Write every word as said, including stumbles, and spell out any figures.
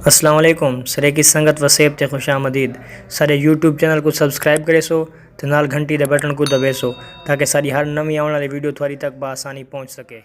السلام علیکم سریکی سنگت وسیب تے خوش آمدید۔ ساڈے یوٹیوب چینل کوں سبسکرائب کریسو تے نال گھنٹی دے بٹن کوں دبیسو تاکہ ساڈی ہر نویں آونڑ آلی ویڈیو تہاڈی تک بآسانی پہنچ سکے۔